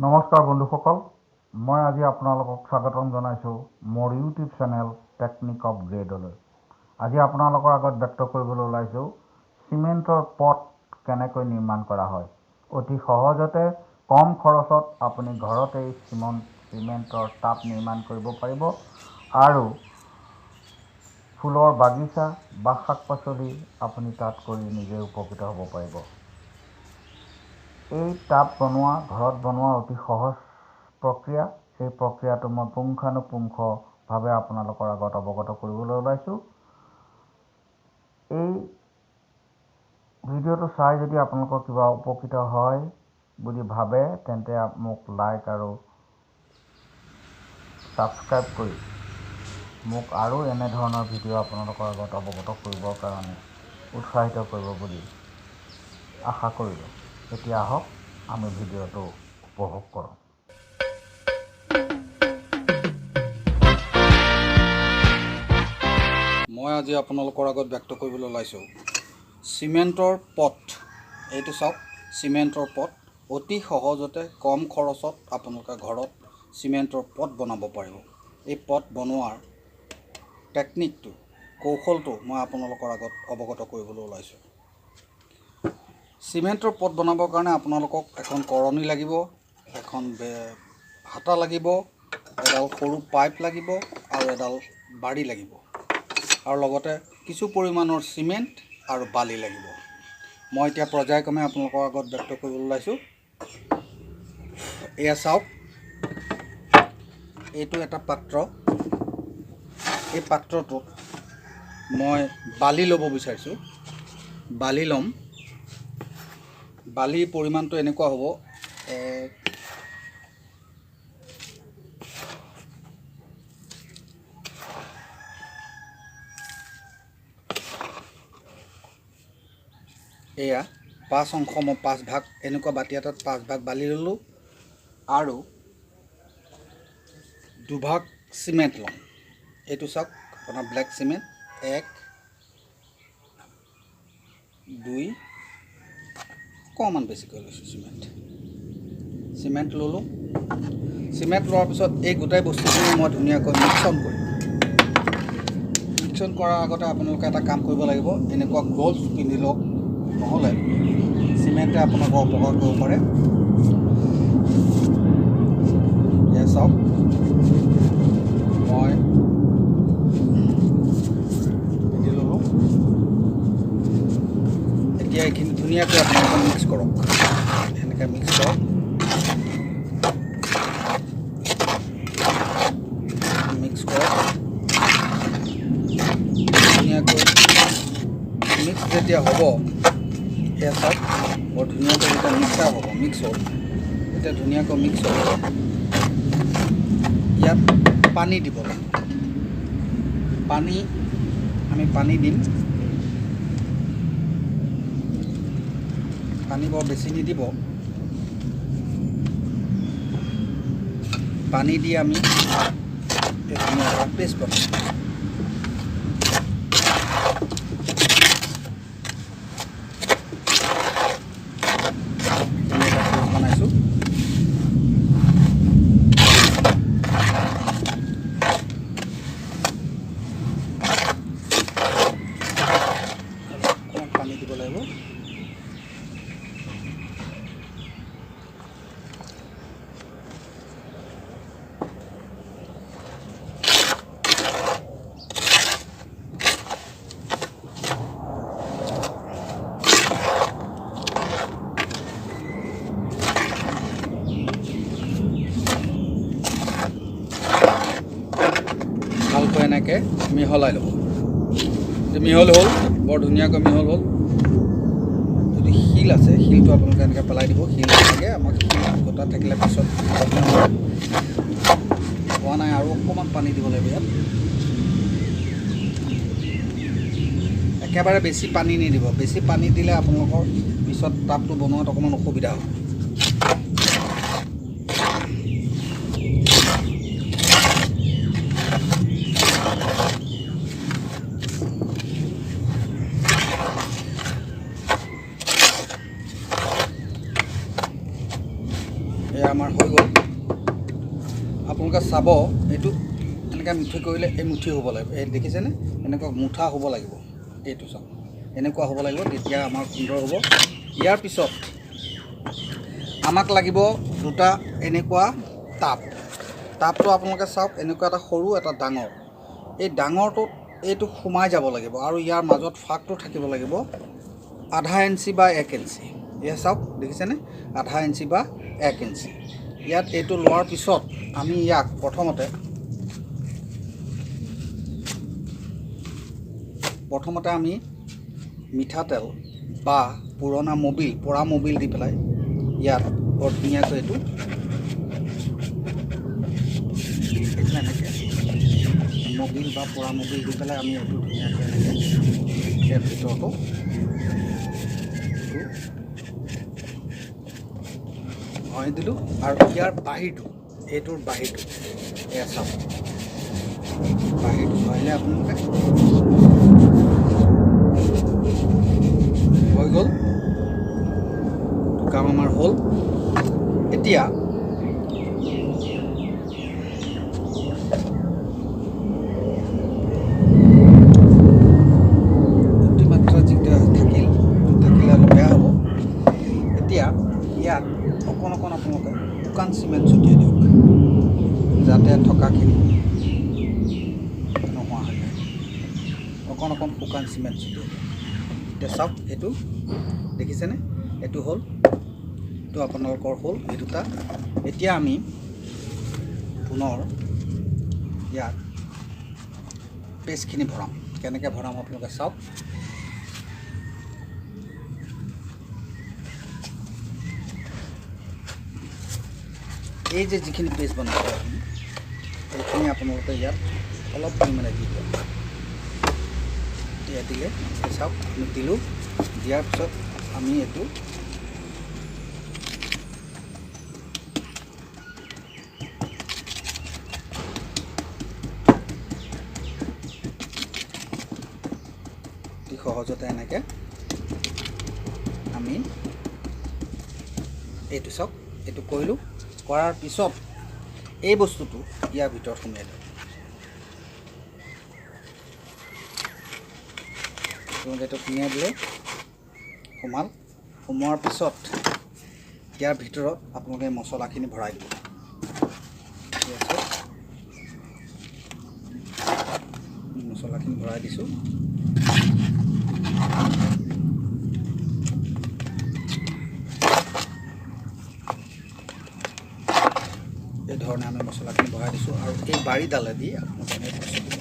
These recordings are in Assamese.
নমস্কাৰ বন্ধুসকল, মই আজি আপোনালোকক স্বাগতম জনাইছোঁ মোৰ ইউটিউব চেনেল টেকনিক অফ গ্ৰেডলৈ। আজি আপোনালোকৰ আগত ব্যক্ত কৰিবলৈ ওলাইছোঁ চিমেণ্টৰ পট কেনেকৈ নিৰ্মাণ কৰা হয়। অতি সহজতে কম খৰচত আপুনি ঘৰতেই চিমেণ্টৰ টাব নিৰ্মাণ কৰিব পাৰিব আৰু ফুলৰ বাগিচা বা শাক পাচলি আপুনি তাত কৰি নিজে উপকৃত হ'ব পাৰিব। এই টাব বনোৱা, ঘৰত বনোৱা অতি সহজ প্ৰক্ৰিয়া। এই প্ৰক্ৰিয়াটো মই পুংখানুপুংখভাৱে আপোনালোকৰ আগত অৱগত কৰিবলৈ ওলাইছোঁ। এই ভিডিঅ'টো চাই যদি আপোনালোকৰ কিবা উপকৃত হয় বুলি ভাবে, তেন্তে মোক লাইক আৰু ছাবস্ক্ৰাইব কৰি মোক আৰু এনেধৰণৰ ভিডিঅ' আপোনালোকৰ আগত অৱগত কৰিবৰ কাৰণে উৎসাহিত কৰিব বুলি আশা কৰিলোঁ। এতিয়া আহক আমি ভিডিঅ'টো উপভোগ কৰোঁ। মই আজি আপোনালোকৰ আগত ব্যক্ত কৰিবলৈ ওলাইছোঁ চিমেণ্টৰ পট। এইটো চাওক, চিমেণ্টৰ পট। অতি সহজতে কম খৰচত আপোনালোকে ঘৰত চিমেণ্টৰ পট বনাব পাৰিব। এই পট বনোৱাৰ টেকনিকটো, কৌশলটো মই আপোনালোকৰ আগত অৱগত কৰিবলৈ ওলাইছোঁ। চিমেণ্টৰ পট বনাবৰ কাৰণে আপোনালোকক এখন কৰণি লাগিব, এখন হাতা লাগিব, এডাল সৰু পাইপ লাগিব আৰু এডাল বাৰী লাগিব আৰু লগতে কিছু পৰিমাণৰ চিমেণ্ট আৰু বালি লাগিব। মই এতিয়া পৰ্যায়ক্ৰমে আপোনালোকৰ আগত ব্যক্ত কৰিবলৈ ওলাইছোঁ। এয়া চাওক, এইটো এটা পাত্ৰ। এই পাত্ৰটোত মই বালি ল'ব বিচাৰিছোঁ। বালি ল'ম। বালিৰ পৰিমাণটো এনেকুৱা হ'ব, এক, এয়া পাঁচ অংশ, মই পাঁচ ভাগ এনেকুৱা বাতি এটাত পাঁচ ভাগ বালি ল'লোঁ আৰু দুভাগ চিমেণ্ট ল'ম। এইটো চাওক, আপোনাৰ ব্লেক চিমেণ্ট, এক, দুই, অকণমান বেছিকৈ লৈছোঁ চিমেণ্ট। চিমেণ্ট ল'লোঁ। চিমেণ্ট লোৱাৰ পিছত এই গোটেই বস্তুখিনি মই ধুনীয়াকৈ মিক্সন কৰিম। মিক্সন কৰাৰ আগতে আপোনালোকে এটা কাম কৰিব লাগিব, এনেকুৱা গ্ল'ভছ পিন্ধি লওক, নহ'লে চিমেণ্টে আপোনালোকক অপকাৰ কৰিব পাৰে। এয়া চাওক, মই পিন্ধি ল'লোঁ। এতিয়া এইখিনি ধুনীয়াকৈ আপোনালোকে মিক্স কৰক, এনেকৈ মিক্স কৰক। মিক্স কৰক ধুনীয়াকৈ। মিক্স যেতিয়া হ'ব, এয়া চাওক, বৰ ধুনীয়াকৈ যেতিয়া মিক্সাৰ হ'ব, মিক্স হ'ল, তেতিয়া ধুনীয়াকৈ মিক্স হ'ব। ইয়াত পানী দিব লাগিব। আমি পানী দিম। পানী বৰ বেছি নিদিব। পানী দি আমি এই ধুনীয়া এটা পেষ্ট বনাম। ধুনীয়া এটা পেষ্ট বনাইছোঁ। অকণমান পানী দিব লাগিব। ভালকৈ এনেকৈ মিহলাই ল'ব। মিহল হ'ল, বৰ ধুনীয়াকৈ মিহল হ'ল। যদি শিল আছে, শিলটো আপোনালোকে এনেকৈ পেলাই দিব। শিল নালাগে আমাক, শিল গোটা থাকিলে পিছত প্ৰব্লেম হয়। হোৱা নাই, আৰু অকণমান পানী দিব লাগিব ইয়াত। একেবাৰে বেছি পানী নিদিব। বেছি পানী দিলে আপোনালোকৰ পিছত টাবটো বনোৱাত অকণমান অসুবিধা হ'ব। এয়া আমাৰ হৈ গ'ল। আপোনালোকে চাব, এইটো এনেকৈ মুঠি কৰিলে এই মুঠি হ'ব লাগিব। এই দেখিছেনে, এনেকুৱা মুঠা হ'ব লাগিব। এইটো চাওক, এনেকুৱা হ'ব লাগিব, তেতিয়া আমাৰ সুন্দৰ হ'ব। ইয়াৰ পিছত আমাক লাগিব দুটা এনেকুৱা টাব। টাবটো আপোনালোকে চাওক, এনেকুৱা এটা সৰু, এটা ডাঙৰ। এই ডাঙৰটোত এইটো সোমাই যাব লাগিব আৰু ইয়াৰ মাজত ফাঁকটো থাকিব লাগিব আধা ইঞ্চি বা 1 ইঞ্চি। এয়া চাওক, দেখিছেনে, আধা ইঞ্চি বা 1 ইঞ্চি। ইয়াত এইটো লোৱাৰ পিছত আমি ইয়াক প্ৰথমতে আমি মিঠাতেল বা পুৰণা মবিল, পৰা মবিল দি পেলাই ইয়াত বৰ ধুনীয়াকৈ এইটো এনেকৈ মবিল বা পৰা মবিল দি পেলাই আমি এইটো ধুনীয়াকৈ এনেকৈ ইয়াৰ ভিতৰটো ভৰাই দিলোঁ। আৰু ইয়াৰ বাহিৰটো, এইটোৰ বাহিৰটো এয়া চাওক, বাহিৰটো ভৰাইলে আপোনালোকে হৈ গ'ল, কাম আমাৰ হ'ল। এতিয়া অতিমাত্ৰা যিটো থাকিল, থাকিলে অলপ বেয়া হ'ব। এতিয়া ইয়াত অকণ অকণ আপোনালোকে শুকান চিমেণ্ট ছটিয়াই দিয়ক, যাতে থকাখিনি নোহোৱা হৈ যায়। অকণ অকণ শুকান চিমেণ্ট ছটিয়াই দিয়ক। এতিয়া চাওক, এইটো দেখিছেনে, এইটো হ'ল, এইটো আপোনালোকৰ হ'ল এই দুটা। এতিয়া আমি পুনৰ ইয়াত পেষ্টখিনি ভৰাম। কেনেকৈ ভৰাম আপোনালোকে চাওক। এই যে যিখিনি পেষ্ট বনাইছে আপুনি, এইখিনি আপোনালোকে ইয়াত অলপ পৰিমাণে দি দিয়ক। ইয়াত দিলে চাওক, আমি দিলোঁ। দিয়াৰ পিছত আমি এইটো অতি সহজতে এনেকৈ আমি এইটো চাওক, এইটো কৰিলোঁ। কৰাৰ পিছত এই বস্তুটো ইয়াৰ ভিতৰত সোমিয়াই দিয়ক। আপোনালোকে এইটো সোমিয়াই দিলে, সোমাল। সোমোৱাৰ পিছত ইয়াৰ ভিতৰত আপোনালোকে মছলাখিনি ভৰাই দিব। ঠিক আছে, মছলাখিনি ভৰাই দিছোঁ। এই ধৰণে আমি মছলাখিনি ভৰাই দিছোঁ। আৰু এই বাৰীডালেদি আপোনালোকে এনেকৈ খুচি দিব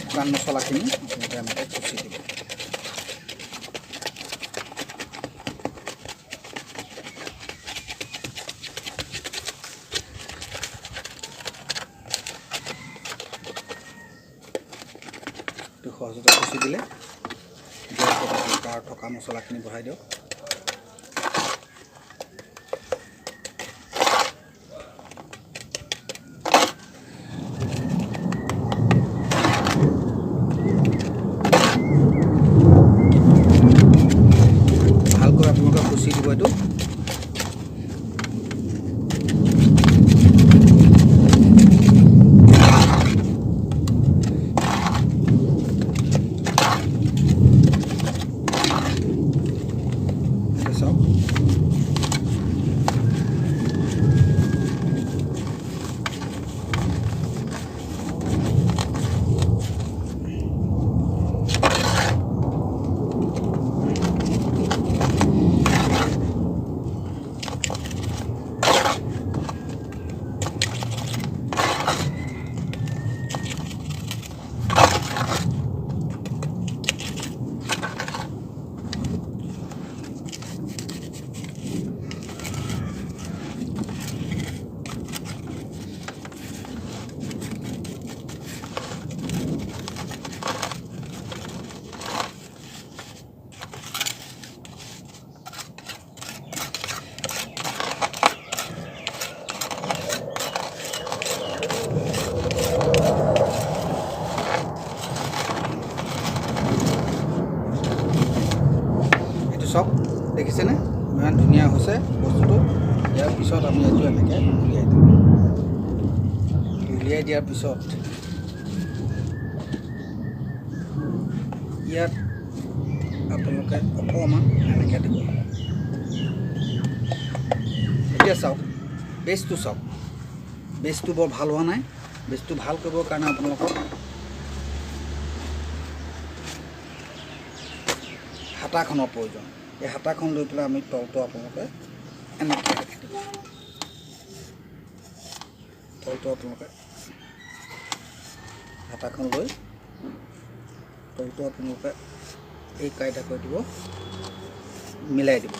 শুকান মছলাখিনি, আপোনালোকে এনেকৈ খুচি দিব। এইটো সহজতে খুচি দিলে। দিয়াৰ পিছত আপোনালোকে আৰু থকা মছলাখিনি বঢ়াই দিয়ক। ভালকৈ আপোনালোকে খুচি দিব এইটো। চাওক, দেখিছেনে ইমান ধুনীয়া হৈছে বস্তুটো। ইয়াৰ পিছত আমি এইটো এনেকৈ উলিয়াই দিম। উলিয়াই দিয়াৰ পিছত ইয়াত আপোনালোকে অকণমান এনেকৈ দিব। এতিয়া চাওক বেজটো, চাওক বেজটো বৰ ভাল হোৱা নাই। বেজটো ভাল কৰিবৰ কাৰণে আপোনালোকক হাতাখনৰ প্ৰয়োজন। এই হাতাখন লৈ পেলাই আমি তলটো আপোনালোকে এনেকৈ ৰাখি দিব। তলটো আপোনালোকে হাতাখন লৈ তলটো আপোনালোকে এই কাইদা কৰি দিব, মিলাই দিব।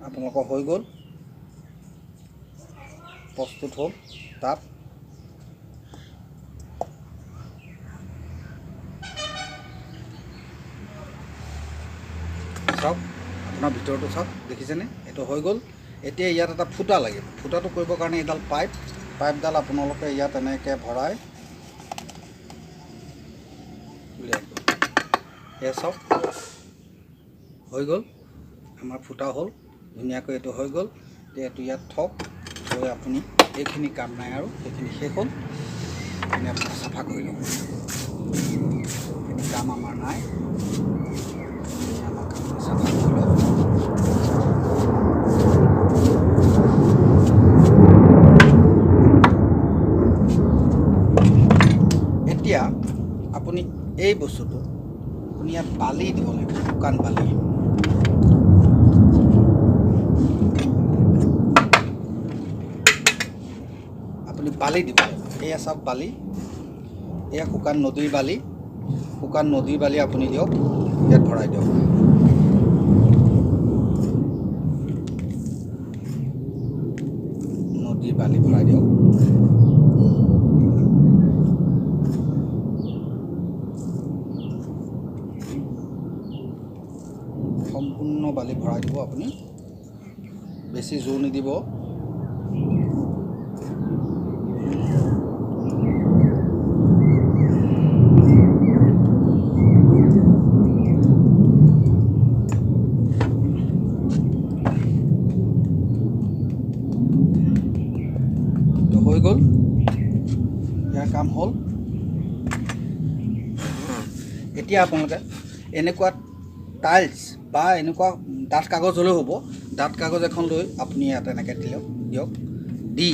আপোনালোকৰ হৈ গ'ল, প্ৰস্তুত হ'ল টাব। চাওক আপোনাৰ ভিতৰটো চাওক, দেখিছেনে এইটো হৈ গ'ল। এতিয়া ইয়াত এটা ফুটা লাগিব। ফুটাটো কৰিবৰ কাৰণে এইডাল পাইপ, পাইপডাল আপোনালোকে ইয়াত এনেকৈ ভৰাই উলিয়াই দিব। এয়া চাওক হৈ গ'ল, আমাৰ ফুটা হ'ল ধুনীয়াকৈ, এইটো হৈ গ'ল। এতিয়া এইটো ইয়াত থওক, থৈ আপুনি এইখিনি কাম নাই আৰু, সেইখিনি শেষ হ'ল। এইখিনি আপুনি চাফা কৰি ল'ব, এইখিনি কাম আমাৰ নাই, আমাৰ কামটো চাফা কৰি লওক। এতিয়া আপুনি এই বস্তুটো আপুনি ইয়াত বালি দিব লাগিব, শুকান বালি। আপুনি বালি দিব লাগিব। এয়া চাওক বালি, এয়া শুকান নদীৰ বালি। শুকান নদীৰ বালি আপুনি দিয়ক, ইয়াত ভৰাই দিয়ক। নদীৰ বালি ভৰাই দিয়ক। সম্পূৰ্ণ বালি ভৰাই দিব আপুনি, বেছি জোৰ নিদিব। হৈ গ'ল, ইয়াৰ কাম হ'ল। এতিয়া আপোনালোকে এনেকুৱা টাইলছ বা এনেকুৱা ডাঠ কাগজ হ'লেও হ'ব, ডাঠ কাগজ এখন লৈ আপুনি ইয়াত এনেকৈ দিয়ক, দিয়ক দি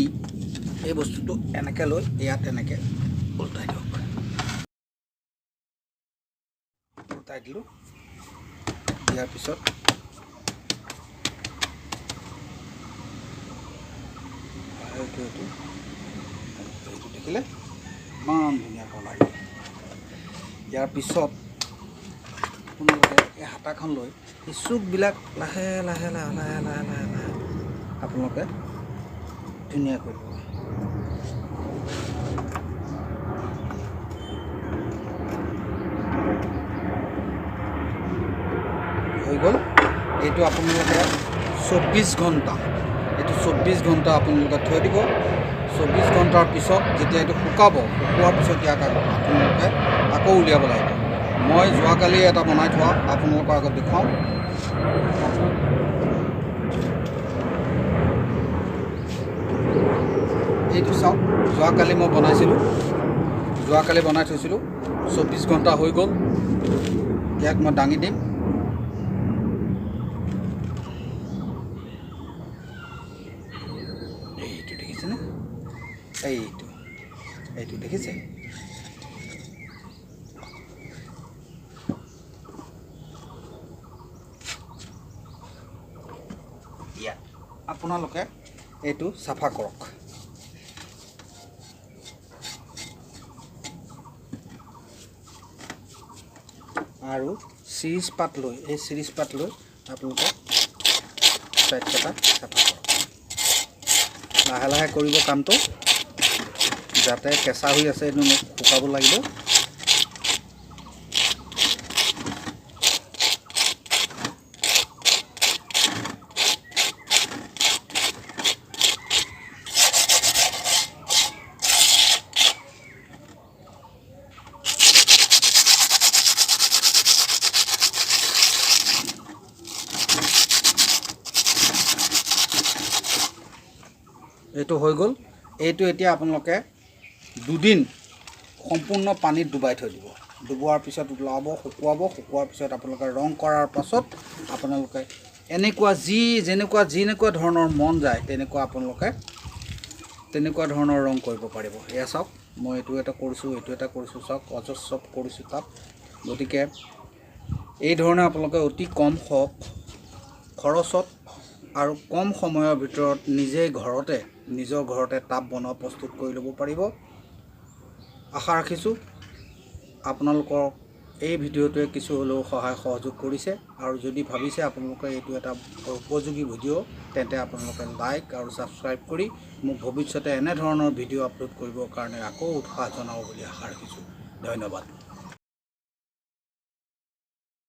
এই বস্তুটো এনেকৈ লৈ ইয়াত এনেকৈ উল্টাই দিয়ক। উল্টাই দিলোঁ, দিয়াৰ পিছত এইটো এইটো এইটো দেখিলে ইমান ধুনীয়াকৈ ওলাই গ'ল। ইয়াৰ পিছত আপোনালোকে এই হাতাখন লৈ এই চুকবিলাক লাহে লাহে লাহে লাহে লাহে লাহে লাহে আপোনালোকে ধুনীয়া কৰিব। হৈ গ'ল। এইটো আপোনালোকে 24 ঘণ্টা, এইটো 24 ঘণ্টা আপোনালোকে থৈ দিব। 24 ঘণ্টাৰ পিছত যেতিয়া এইটো শুকাব, শুকোৱাৰ পিছত ইয়াক আপোনালোকে আকৌ উলিয়াব লাগিব। মই যোৱাকালি এটা বনাই থোৱা আপোনালোকৰ আগত দেখুৱাওঁ। এইটো চাওক, যোৱাকালি মই বনাইছিলোঁ, যোৱাকালি বনাই থৈছিলোঁ। 24 ঘণ্টা হৈ গ'ল। ইয়াক মই দাঙি দিম। এইটো দেখিছেনে? এইটো এইটো দেখিছে? ইয়াত আপোনালোকে এইটো চাফা কৰক। আৰু চিৰিজ পাত লৈ, এই চিৰিজ পাত লৈ আপোনালোকে ছাইডকেইটা চাফা কৰক। লাহে লাহে কৰিব কামটো, যাতে কেঁচা হৈ আছে এইটো শুকাব লাগিব। এইটো হৈ গ'ল। এইটো এতিয়া আপোনালোকে দুদিন সম্পূৰ্ণ পানীত ডুবাই থৈ দিব। ডুবোৱাৰ পিছত ওলাব, শুকুৱাব। শুকোৱাৰ পিছত আপোনালোকে ৰং কৰাৰ পাছত আপোনালোকে এনেকুৱা যি যেনেকুৱা যেনেকুৱা ধৰণৰ মন যায় তেনেকুৱা আপোনালোকে তেনেকুৱা ধৰণৰ ৰং কৰিব পাৰিব। এয়া চাওক, মই এইটো এটা কৰিছোঁ, এইটো এটা কৰিছোঁ, চাওক অজস্ৰ কৰিছোঁ তাত। গতিকে এই ধৰণে আপোনালোকে অতি কম খৰচত আৰু কম সময়ৰ ভিতৰত নিজেই ঘৰতে নিজৰ ঘৰতে টাব বনোৱা প্ৰস্তুত কৰি ল'ব পাৰিব। আশা ৰাখিছোঁ আপোনালোকক এই ভিডিঅ'টোৱে কিছু হ'লেও সহায় সহযোগ কৰিছে। আৰু যদি ভাবিছে আপোনালোকে এইটো এটা উপযোগী ভিডিঅ', তেন্তে আপোনালোকে লাইক আৰু ছাবস্ক্ৰাইব কৰি মোক ভৱিষ্যতে এনেধৰণৰ ভিডিঅ' আপলোড কৰিবৰ কাৰণে আকৌ উৎসাহ জনাব বুলি আশা ৰাখিছোঁ। ধন্যবাদ।